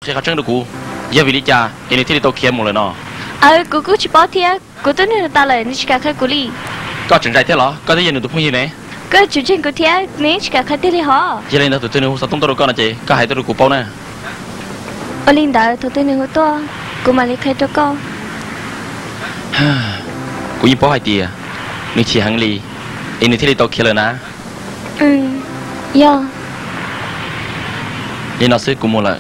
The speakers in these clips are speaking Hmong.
Qhia qhov tseeb rau kuv, yog vim li cas es nws thiaj li tau khiav mus lawm no? Aw, kuv kuj tsis paub thiab, kuv twb nug nws tas lawm nws tsis kam qhia kuv li. Koj tseem ntshai thiab los? Koj twb yog nws tus phooj ywg ne. Koj yuav tsum ntseeg kuv thiab, nws yeej tsis kam qhia tiag li hos. Yog li ntawd thaum twg nws hu xov tooj tuaj rau koj no ces koj hais tuaj rau kuv paub na. Ua li ntawd thaum twg nws hu tuaj, kuv mam li qhia rau koj. Kuv yeej paub hais tias nws chim heev li, es nws thiaj li tau khiav lawm na. Yog li no xwb, kuv mus lawm.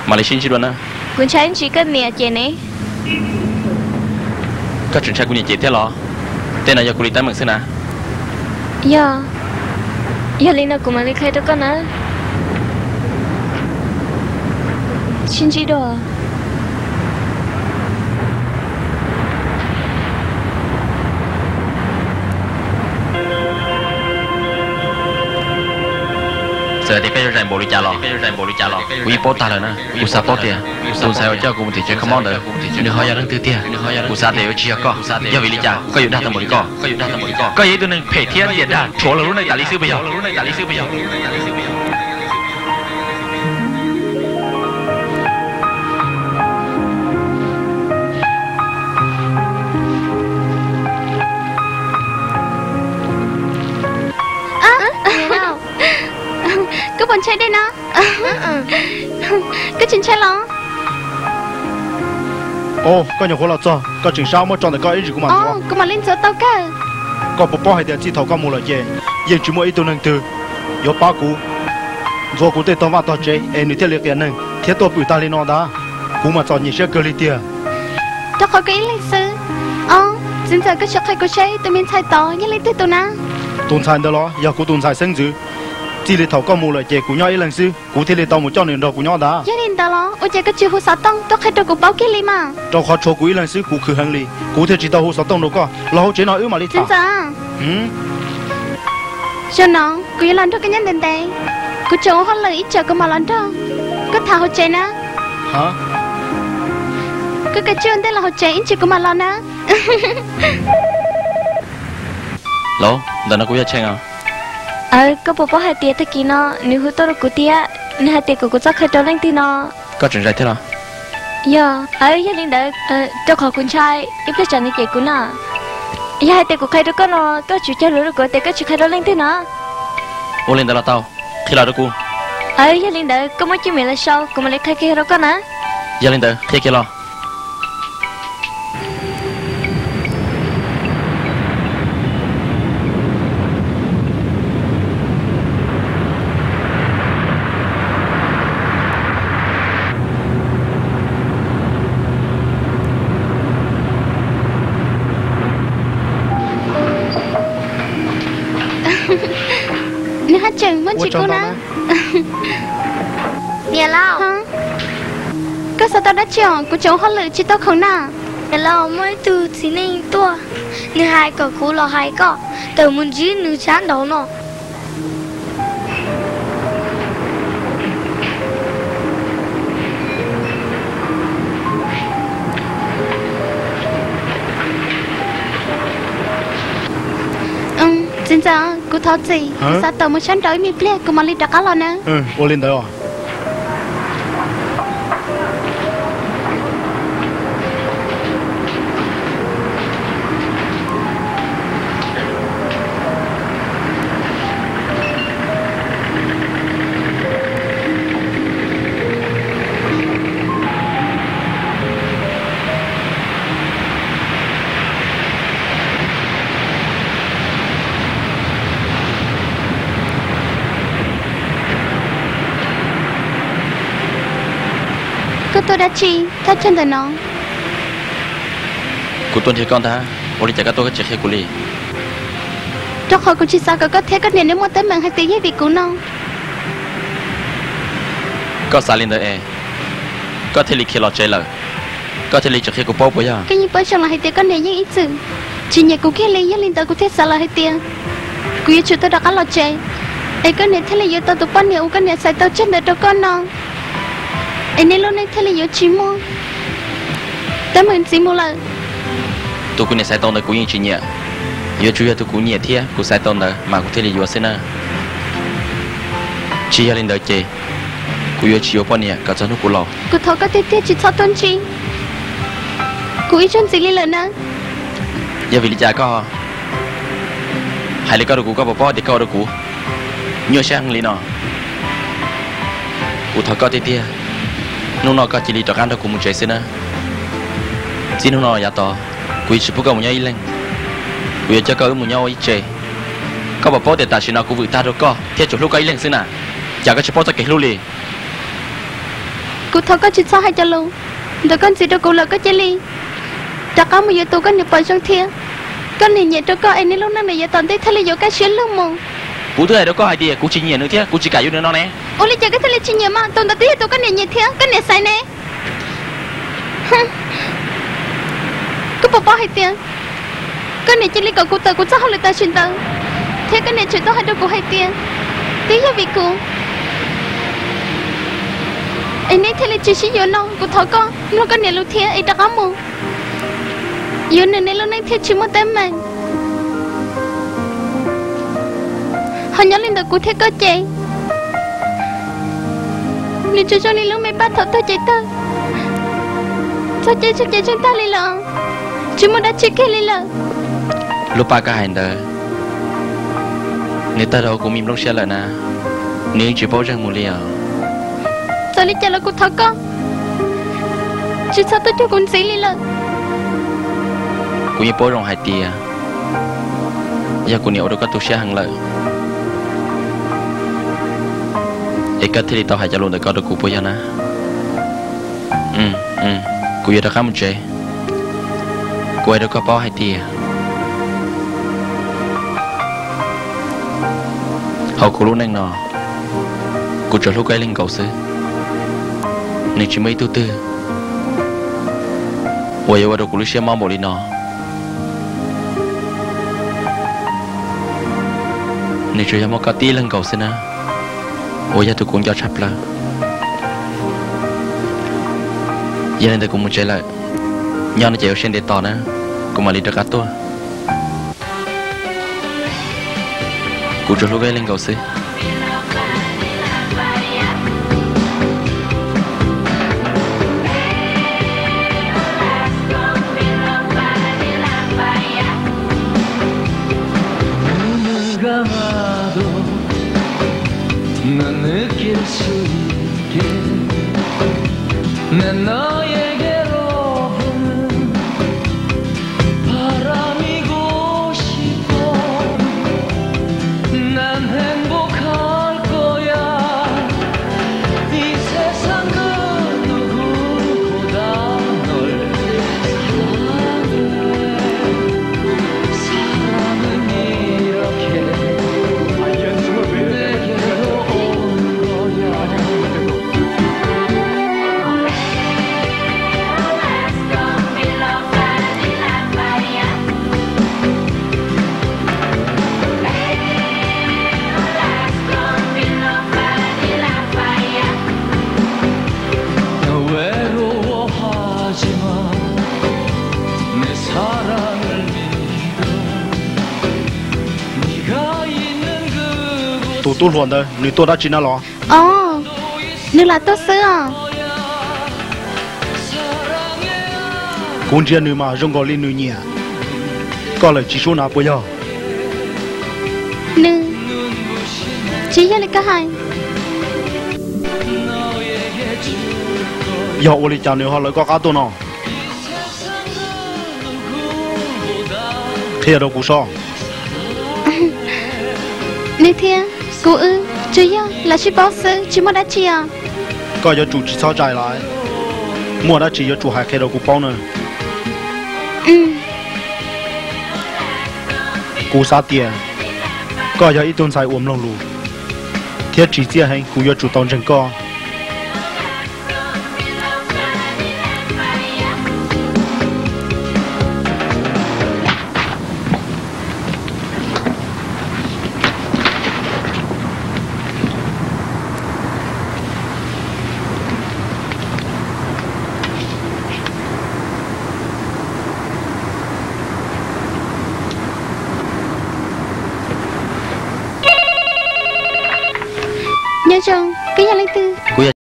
Mam li sib ntsib dua na. Kuv ntshai ntsis koj niam cem ne. Koj tseem ntshai kuv niam cem thiab los? Tej no yog kuv li teeb meem xwb na. Yog, yog li no kuv mam li qhia rau koj na. Sib ntsib dua. Txawm tias koj yuav zais npaum li cas los, kuv yeej paub tag lawm na. Kuv xav paub tias tus ntxhais uas coj kuv mus tim tsev kho mob ntawd, nws ho yog leej twg tiag. Kuv xav tias yuav tsis yog koj. Yog vim li cas koj yuav dag tau npaum li koj? Koj yog ib tug neeg phem thiab ntiam dag rhuav luag lub neej tas li xwb puas yog? Koj puas ntshai dej no? Koj tsis ntshai los? Os, koj nyuam qhuav los txog, koj tseem sab muab tso ntawm koj ib ntsis kuv mam ntxuav. Kuv mam li ntxuav tau kawg. Koj puas paub hais tias txij thaum koj mus lawm ces yeej tsis muaj ib tug neeg twg yuav pab kuv ntxuav kuv tej tog vaj tog tsev es nws thiaj li qias neeg thiab tuaj pwm tag li no ntag. Kuv mas txom nyem siab kawg li tiag. Rau qhov koj ib leeg xwb. Os, txiv ntxawm, koj sim qhia kuv seb tus me ntxhais tod yog leej twg tus na? Tus ntxhais ntawd los yog kuv tus ntxhais xeeb ntxwv. Txij li thaum koj mus lawm ces kuv nyob ib leeg xwb, kuv thiaj li tau mus coj nws nrog kuv nyob ntag. Yog li ntawd los ua cas koj tsis hu xov tooj tuaj qhia rau kuv paub kiag li mas? Rau qhov tshuav kuv ib leeg xwb kuv khwv heev li, kuv thiaj tsis tau hu xov tooj rau koj. Los hauv tsev no wb mam li tham. Txiv ntxawm, zaum no kuv yuav los nrog koj nyob ntev ntev. Kuv tseem ua hauj lwm ib tsam kuv mam los nrog koj tham hauv tsev na. Koj kav tsij ua ntej los hauv tsev ib tsam kuv mam los na. Los, ntawm no kuv yog Tsheej os. Aw, koj puas paub hais tias tag kis no nws hu tuaj rau kuv thiab, nws hais tias kom kuv txhob qhia rau leej twg no. Koj tseem zais thiab los? Yog, aw, yog li ntawd, rau qhov kuv ntshai ib pliag tsam nws cem kuv na. Yog hais tias kuv qhia rau koj no, koj tsum cog lus rau kuv tias koj tsis qhia rau leej twg no. Ua li ntawd los tau, qhia los rau kuv. Aw, yog li ntawd koj muab cwj mim los sau, kuv mam li qhia kiag rau koj na. Yog li ntawd qhia kiag los. Nws haj tseem muaj ntsis kub na. Niam laus, koj xav tau dab tsi os? Kuv tseem ua hauj lwm tsis tau khoom na. Niam laus, muaj ib tug txiv neej tuaj, nws hais kom kuv los hais koj, tawm mus ntsib nws sab nraud no. Txiv ntxawm, kuv thov txim, kuv xav tawm mus sab nraud ib me pliag, kuv mam li rov qab los na. Ua li ntawd os. Koj tuaj dab tsi thaj chaw ntawm no? Kuv tuaj nrhiav koj ntag, ua li cas koj tuaj koj tsis qhia kuv li? Rau qhov kuv tsis xav kom koj thiab koj niam nej muaj teeb meem hais tias yog vim kuv no. Koj xav li ntawd es koj thiaj li khiav los tsev lawm, koj thiaj li tsis qhia kuv paub puas yog? Koj yeej paub zoo lawm hais tias koj niam yeej ib txwm tsis nyiam kuv kiag li, yog li ntawd kuv thiaj xav lawm hais tias kuv yuav tsum tau rov qab los tsev, es koj niam thiaj li yuav tau tus poj niam uas koj niam xaiv tau tseg ntawd rau koj no, es nej lub neej thiaj li yuav tsis muaj teeb meem ntxiv mus lawm. Tus kuv niam xaiv tau ntawd kuv yeej tsis nyiam, yuav tsum yog tus kuv nyiam thiab kuv xaiv tau ntawd mas kuv thiaj li yuav xwb na. Tsis yog li ntawd ces Kuv yuav tsis yuav poj niam kom txog hnub kuv laus. Kuv thov koj tiag tiag tsis txhob tuaj ntsib kuv ib zaug ntxiv li lawm na. Yog vim li cas koj hais li koj rau kuv, koj puas paub tias koj ua rau kuv nyuaj siab heev li no? Kuv thov koj tiag tiag, hnub no koj cia li rov qab nrog kuv mus tsev xwb na. Txij hnub no yav tod, kuv yuav tsis pub koj mus nyob ib leeg. Kuv yuav coj koj wb mus nyob ua ib tse. Koj puas paub tias tam sim no kuv vwm tag rau koj thiab tsuas hlub koj ib leeg xwb na? Cas koj tsis paub txoj kev hlub li? Kuv thov koj tsis txhob hais cov lus ntawm koj ntxiv rau kuv lawm, koj cia li rov qab mus yuav tus koj niam pom zoo thiab. Koj niam nyiam rau koj es nej lub neej no yav tom ntej thiaj li yuav kaj siab lug mus. Kuv twb hais rau koj hais tias kuv tsis nyiam nws thiab kuv tsis kam yuav nws no ne. Ua li cas koj thiaj li tsis nyiam mas? Tus ntawd twb yog tus koj niam nyiam thiab koj niam xaiv ne. Koj puas paub hais tias koj niam cia li kom kuv tawm kuv txoj hauj lwm tam sim ntawd, thiab koj niam tseem tau hais rau kuv hais tias twb yog vim kuv es neb thiaj li tsis sib yuav no. Kuv thov koj mloog koj niam lus thiab es rov qab mus yuav nws, nej lub neej thiaj tsis muaj teeb meem. Ho nyob li ntawm kuv thiab koj ces, nws tsuas zoo li lub me paj thaum tuag ces tawg, txog caij tseem ces tseem tag li lawm, tsis muaj dab tsi kiag li lawm. Lub paj koj hais ntawd, nws tawg rau kuv me nplooj siab lawm na, nws yeej tsis paub zeeg mus li os. Txawm li cas los kuv thov koj tsis txhob tuaj cuag kuv ntxiv li lawm. Kuv yeej paub zoo hais tias yog kuv niam ua rau koj tu siab heev lawm, es koj thiaj li tau hais cov lus ntawm ko rau kuv puas yog na? Kuv yuav rov qab mus tsev. Kuv hais rau koj paub hais tias hauv kuv lub neej no, kuv tsuas hlub koj ib leeg nkaus xwb. Nws tsis muaj ib tug twg uas yuav ua rau kuv lub siab mob npaum li no. Nws tsuas yog muaj koj tib leeg nkaus xwb na, uas yog tus kuv nco tshaj plaws. Yog li ntawd kuv mus tsev lawm, nyob no ces ua siab ntev tos na, kuv mam li rov qab tuaj. Kuv tsuas hlub koj ib leeg nkaus xwb. Tus tub hluas ntawd nws tuaj dab tsi na los? Os, nws lam tuaj xwb os. Kuv ntsia nws mas zoo nkaus li nws nyiam koj lawm tsis sub na puas yog? Nws, tsis yog li koj hais. Yog ua li cas nws ho lawv koj qab tuaj no? Qhia rau kuv sob. Nws thiab kuv wb tsuas yog los sib paub xwb, tsis muaj dab tsi os. Koj yuav tsum tsis txhob zais lawm, muaj dab tsi yuav tsum hais qhia rau kuv paub na. Kuv xav tias koj yog ib tug ntxhais uas mloog lus thiab tsim txiaj heev, kuv yuav tsum tau ntseeg koj. Nyob zoo, koj yog leej twg?